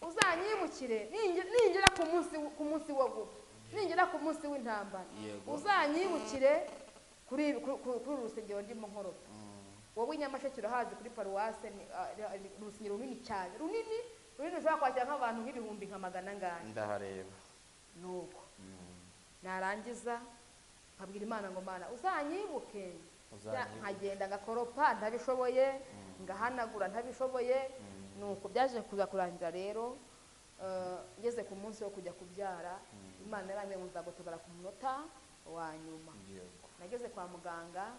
uzanyibukire ningera ku munsi wo gupfa, ningera ku munsi w'intambara, uzanyibukire kuri uru rusengero ndimo nkoropa. Wowe Nyamasheke urahazi kuri paruwase, ni urusengero runini cyane, runini runini, ushobora kwakira nk'abantu nk'ibihumbi nka magana angahe. Ndahareba. Nuko narangiza nkabwira Imana ngo Mana uzanyibuke, nkagenda ngakoropa ntabishoboye, ngahanagura ntabishoboye. Nuko byaje kuza kurangira rero, ngeze ku munsi wo kujya kubyara, Imana yarambwiye ngo nzagutabara ku munota wa nyuma. Nageze kwa muganga,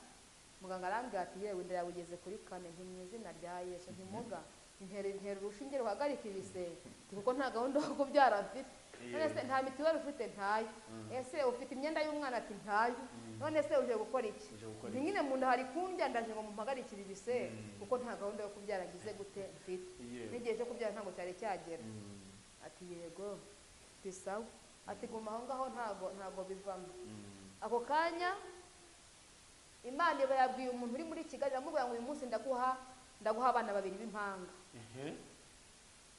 muganga arambwira ati yewe inda yawe igeze kuri kane, nti mu izina rya Yesu, ntimuga ntera urushinge ruhagarika ibise, kuko nta gahunda yo kubyara mfite. None se nta mituweli ufite? Ntayo. Ese ufite imyenda y'umwana? Ati ntayo. None se uje gukora iki? Ni nyine mu nda hari kundya, ndaje ngo mumpagarikire ibise, kuko nta gahunda yo kubyara ngize gute mfite, n'igihe cyo kubyara ntabwo cyari cyagera. Ati yego bisawa. Ati guma aho ngaho ntago bivamo. Ako kanya Imana iba yabwiye umuntu uri muri Kigali, iramubwira ngo uyu munsi ndaguha ndaguha abana babiri b'impanga.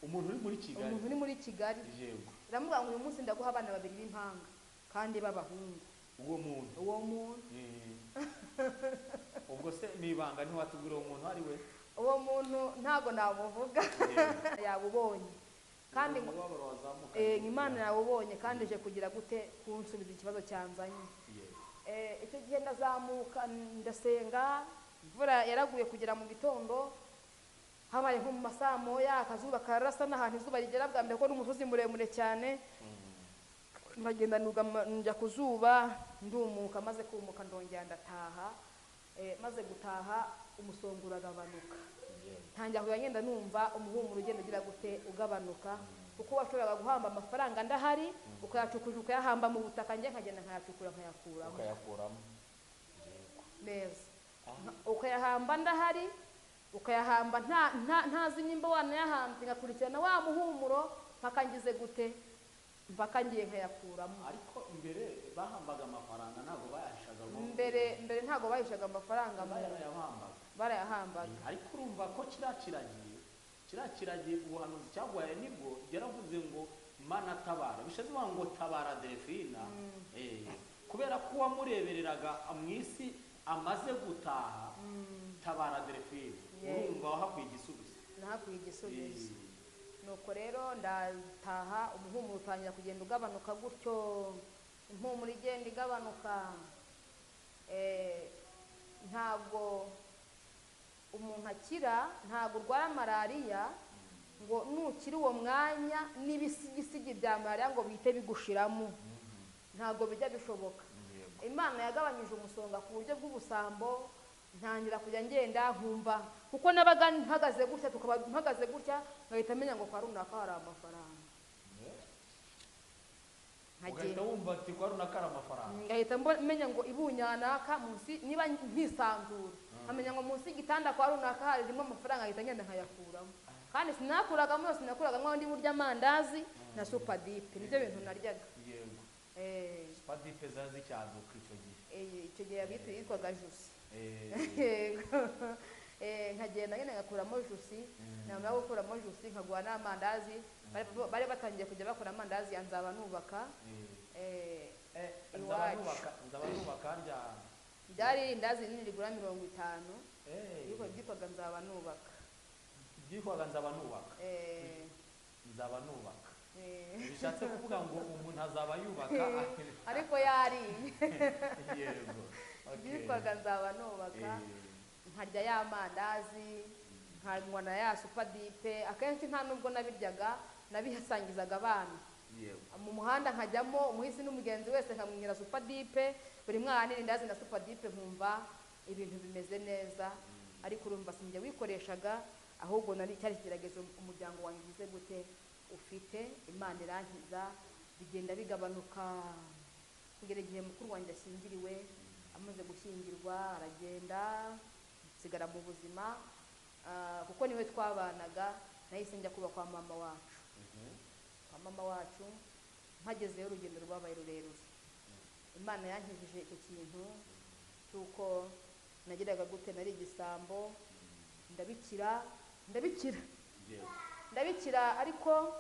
Umuntu uri muri Kigali, umuntu uri muri Kigali, yego, iramubwira ngo uyu munsi ndaguha abana babiri b'impanga kandi b'abahungu. Uwo muntu, uwo muntu ubwo se ni ibanga, ntiwatubwira uwo muntu ari we? Uwo muntu ntago namuvuga, yabubonye kandi Imana yawubonye kandi ije kugira gute kunsubiza ikibazo cyanzanye. Icyo gihe ndazamuka ndasenga, imvura yaraguye kugera mu gitondo, habaye nko mu masaa moya, akazuba karasa n'ahantu izuba rigera bwa mbere kuko n'umusozi muremure cyane. Ndagenda njya ku zuba ndumuka, maze kumuka ndongera ndataha. Maze gutaha umusongo uragabanuka, ntangira kujya ngenda numva umuhumuro ugenda ugira gute ugabanuka, kuko washoboraga guhamba amafaranga ndahari ukayacukura ukayahamba mu butaka, njye nkagenda nkayacukura nkayakuramo, ukayakuramo neza, ukayahamba ndahari, ukayahamba ntazi nimba wanayahambye, ngakurikirana wa muhumuro mpaka ngize gute, mpaka ngiye nkayakuramo. Ariko mbere bahambaga amafaranga, ntabwo bayahishaga. Mbere ntabwo bahishaga amafaranga, barayahambaga. Ariko urumva ko kiriya kiragiye ubuhanuzi cyagwaye, nibwo yaravuze ngo Mana tabara, bishatse kuvuga ngo tabara Delphine, kubera ko wamurebereraga mu isi amaze gutaha. Tabara Delphine, urumva wahakwiye igisubizo. Nahakwiye igisubizo. Nuko rero ndataha, umuhumuro utangira kugenda ugabanuka gutyo, impumuro igenda igabanuka. Ntabwo umuntu akira, ntabwo urwara malariya ngo nukira uwo mwanya n'ibisigisigi bya malariya ngo bihite bigushiramo, ntabwo bijya bishoboka. Imana yagabanyije umusonga ku buryo bw'ubusambo, ntangira kujya ngenda nkumva, kuko nabaga mpagaze gutya, tukaba mpagaze gutya ngahita menya ngo kwa runaka hari amafaranga. Ugahita wumva ati kwa runaka hari amafaranga, ngahita menya ngo ibunyanaka munsi, niba nkisanzura nkamenya ngo munsi y'igitanda kwa runaka harimo amafaranga, ngahita ngenda nkayakuramo. Kandi sinakuragamo, sinakuragamo ndi burya amandazi na supadipe, nibyo bintu naryaga. Yego, supadipe zari zicyaduka icyo gihe. Icyo gihe yitwaga jusi. Nkagenda nyine ngakuramo jusi, namara gukuramo jusi nkaguha n'amandazi. Bari batangiye kujya bakora amandazi ya Nzaba Nubaka. Nzaba Nubaka rya byari indazi nini rigura 50, byitwaga Nzaba Nubaka. Byitwaga Nzaba Nubaka. Nzaba Nubaka bishatse kuvuga ngo umuntu azaba yubaka ariko yariye. Yego, byitwaga Nzaba Nubaka. Nkarya ya mandazi, nkanywa na ya supadipe. Akenshi nta nubwo nabiryaga, nabihasangizaga abana mu muhanda, nkajyamo umuhisi n'umugenzi wese nkamwinira supadipe, buri mwana irindazi na supadipe, nkumva ibintu bimeze neza. Ariko urumva sinjye wikoreshaga, ahubwo nari cyari kigeragezo umuryango wanjye ugize gute ufite. Imana irankiza, bigenda bigabanuka kugera igihe mukuru wanjye ashyingiriwe. Amaze gushyingirwa aragenda, nsigara mu buzima, kuko niwe twabanaga. Nahise njya kuba kwa mama wacu. Kwa mama wacu mpagezeyo urugendo rwabaye rurerure. Imana yankijije icyo kintu cy'uko nagiraga gute, nari igisambo, ndabikira ariko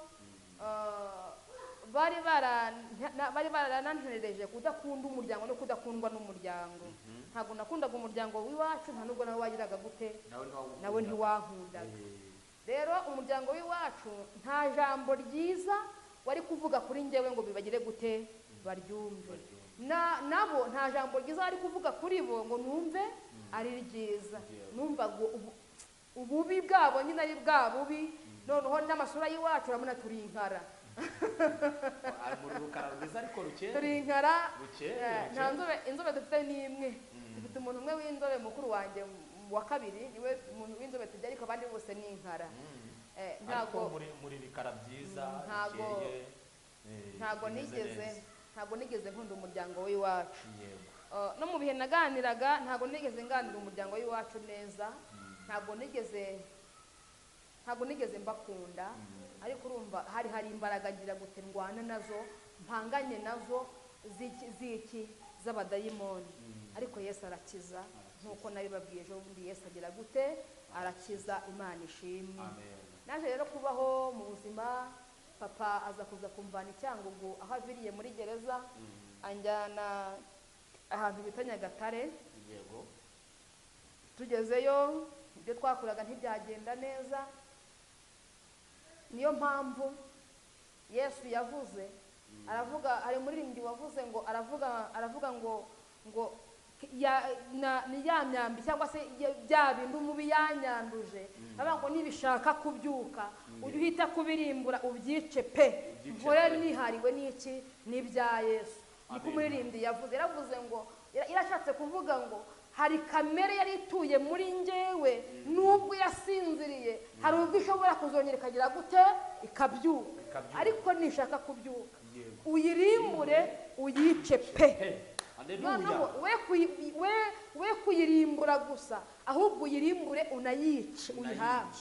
bari barananterereje kudakunda umuryango no kudakundwa n'umuryango. Ntabwo nakundaga umuryango w'iwacu, nta nubwo nawe wagiraga gute, nawe ntiwankundaga. Rero umuryango w'iwacu nta jambo ryiza wari kuvuga kuri njyewe ngo bibagire gute baryumve, nabo nta jambo ryiza wari kuvuga kuri bo ngo numve ari ryiza. Numvaga ububi bwabo nyine ari bwa bubi. Noneho n'amasura y'iwacu urabona turi inkara, turi inkara, nta nzobe. Inzobe dufite ni imwe, dufite umuntu umwe w'inzobe, mukuru wanjye wa kabiri niwe muntu w'inzobe tujya, ariko abandi bose ni inkara. Ntabwo muri bikara byiza. Ntabwo nigeze nkunda umuryango w'iwacu. No mu bihe naganiraga ntabwo nigeze nganira umuryango w'iwacu neza, ntabwo nigeze mbakunda. Ariko urumva hari imbaraga ngira gute ndwana nazo, mpanganye nazo ziki z'abadayimoni. Ariko Yesu arakiza, nkuko nabibabwiye ejo bundi. Yesu agira gute Arakiza, Imana ishimwe. Naje rero kubaho mu buzima, papa aza kuza kumvana icyangugu aho aviriye muri gereza, anjyana ahantu bita Nyagatare. Yego. Tugezeyo ibyo twakuraga ntibyagenda neza. Niyo mpamvu Yesu yavuze, aravuga, hari umuririmbyi wavuze ngo aravuga ngo ni ya myambi cyangwa se bya bindi umubi yanyanduje, avuga ngo nibishaka kubyuka ujye uhita kubirimbura ubyice pe, nkore nihariwe n'iki n'ibya Yesu. Niko umuririmbyi yavuze, yaravuze ngo irashatse kuvuga ngo hari kamere yari ituye muri njyewe, nubwo yasinziriye hari ubwo ishobora kuzongera ikagira gute, ikabyuka, ariko nishaka kubyuka uyirimbure uyice pe. Noneho we kuyirimbura gusa, ahubwo uyirimbure unayice,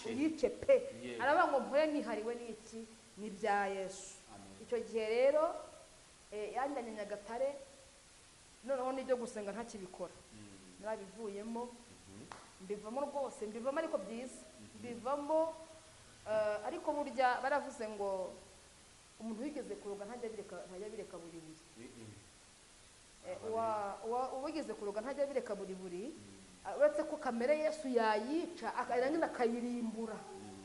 uyice pe. Aravuga ngo mpore nihariwe n'iki n'ibya Yesu. Icyo gihe rero yanjyanye Nyagatare, noneho n'ibyo gusenga ntakibikora, narabivuyemo, mbivamo rwose, mbivamo ariko byiza, mbivamo. Ariko burya baravuze ngo umuntu wigeze kuroga ntajya bireka buri buri. Uwigeze kuroga ntajya bireka buri buri, uretse ko kamere Yesu yayica akarangiza akayirimbura,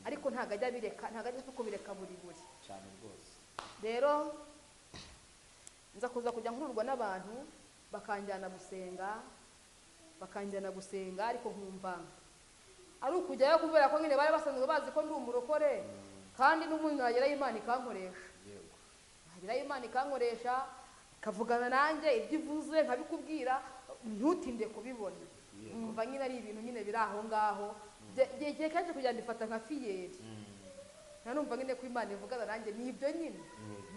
ariko ntabwo ajya bireka, ntabwo ajya kubireka buri buri cyane rwose. Rero nza kuza kujya nkururwa n'abantu bakanjyana gusenga, ariko nkumva ari ukujyayo kubera ko nyine bari basanzwe bazi ko ndi umurokore, kandi n'ubundi nagerayo Imana ikankoresha. Nagerayo Imana ikankoresha, ikavugana nanjye ibyo ivuze nkabikubwira, ntutinde kubibona. Nkumva nyine ari ibintu nyine biri aho ngaho, igihe kenshi kugira ndifata nka fiyeri. Nanumva nyine ko Imana ivugana nanjye, ni ibyo nyine,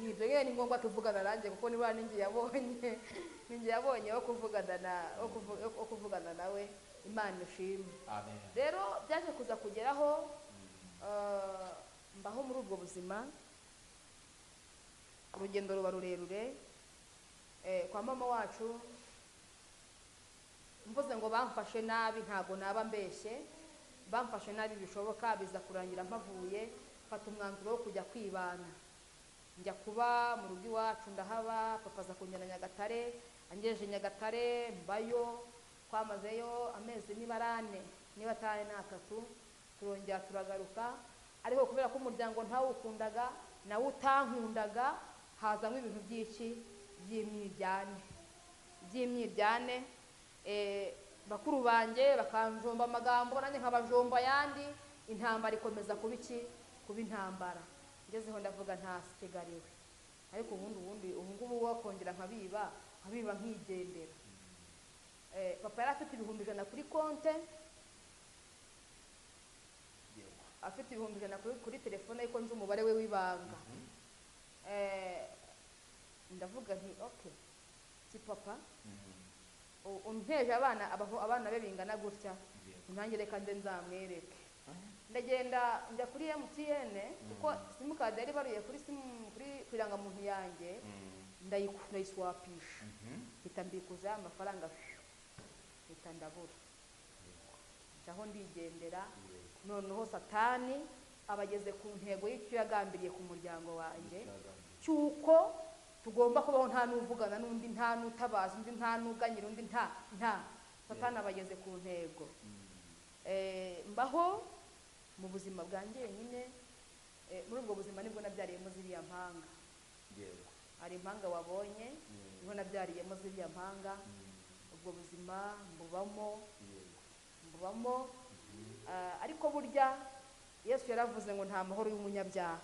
ni ibyo nyine, ni ngombwa kuvugana nanjye kuko niba ninjye yabonye wo kuvugana nawe. Imana ishimwe. Rero byaje kuza kugeraho mbaho muri ubwo buzima, urugendo ruba rurerure. Kwa mama wacu mvuze ngo bamfashe nabi, ntago naba mbeshye, bamfashe nabi bishoboka, biza kurangira mpavuye mfata umwanzuro wo kujya kwibana, njya kuba mu rugo iwacu ndahaba. Papa aza kunjyana Nyagatare, angejeje Nyagatare mbayo, twamazeyo amezi niba arane niba atari n'atatu, turongera turagaruka. Ariko kubera ko umuryango ntawukundaga nawe utankundaga, hazamo ibintu by'iki by'imyiryane. Bakuru banjye bakanjomba amagambo, nanjye nkabajomba ayandi, intambara ikomeza kuba iki, kuba intambara. Ngezeho ndavuga ntasigariwe, ariko ubundi ubu ngubu wakongera nkabiba nkigendera. Papa yari afite 100,000 kuri konte, afite 100,000 kuri telefone, ariko nzi umubare we w'ibanga. Ndavuga nti okay, si papa unteje abana be bingana gutya, nanjye reka nze nzamwereke. Ndagenda njya kuri MTN kuko simukadi yari baruye kuri simu kuri irangamuntu yanjye, ndayiswapisha, mpita mbikuza amafaranga, mpita ndabura, aho ndigendera. Noneho Satani abageze ku ntego y'icyo yagambiriye ku muryango wanjye, cy'uko tugomba kubaho nta n'uvugana n'undi, nta n'utabaza undi, nta n'uganyira undi, nta Satani abageze ku ntego. Mbaho mu buzima bwanjye nyine. Muri ubwo buzima nibwo nabyariyemo ziriya mpanga. Hari impanga wabonye, niho nabyariyemo ziriya mpanga. Ubwo buzima mbubamo. Ariko burya Yesu yaravuze ngo nta mahoro y'umunyabyaha.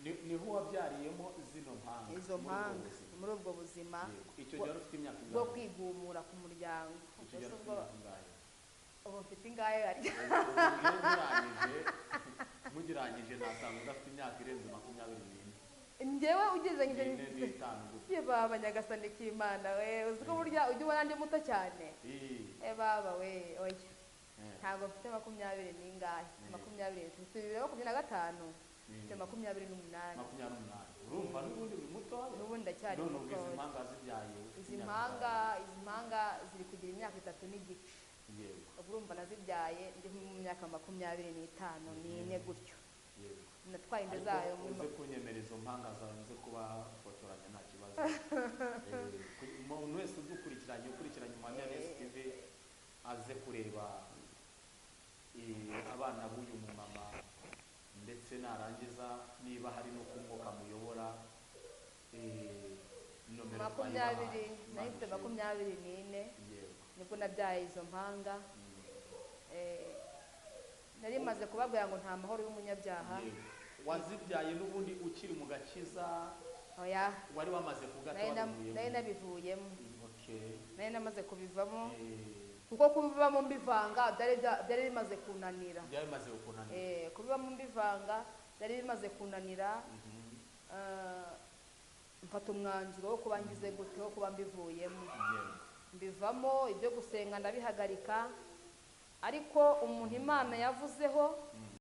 Niho wabyariyemo zino mpanga, izo mpanga muri ubwo buzima. Icyo gihe ufite imyaka ingahe? Bwo kwigumura ku muryango. Ubu mfite ingahe? Mugirangije nasanga udafite imyaka irenze 24. Njyewe ugereranyije n'itanu. Baba Nyagasani k'Imana we, uzi ko burya ujya ubona ndi muto cyane. Baba we, oya ntabwo mfite 20 n'ingahe, 20, mfite 2025, mfite 28. 28. Urumva n'ubundi uri mutoya? N'ubundi ndacyari mutoya. None ubwo izi mpanga zibyaye? Izi mpanga ziri kugira imyaka 3 n'igice. Yego. Ubwo urumva nazibyaye ndi mu myaka 25 n'ine gutyo. Yego. Natwaye inda Ariko zayo muri uze kunyemera izo mpanga zawe nze kubafotoranya, nta kibazo. Umuntu wese udukurikiranye, ukurikiranye Umuhamya Yesu TV, aze kureba abana b'uyu mumama, ndetse narangiza niba hari n'uko umwuka muyobora, nomero 20. twayibahaye. Nari mfite 24. Yego. Nibwo nabyaye izo mpanga. Nari maze kubabwira ngo nta mahoro y'umunyabyaha. Yego. Wazibyaye n'ubundi ukiri mu gakiza? Oya. Wari wamaze kugata? Nari Wabivuyemo? nabivuyemo. Okay. Nari namaze kubivamo, kuko kubivamo mbivanga byari bimaze kunanira. Byari bimaze kukunanira. Kubivamo mbivanga byari bimaze kunanira. Mfata umwanzuro wo kuba ngize gute, wo kuba mbivuyemo. Mbivamo, ibyo gusenga ndabihagarika, ariko umuntu Imana yavuzeho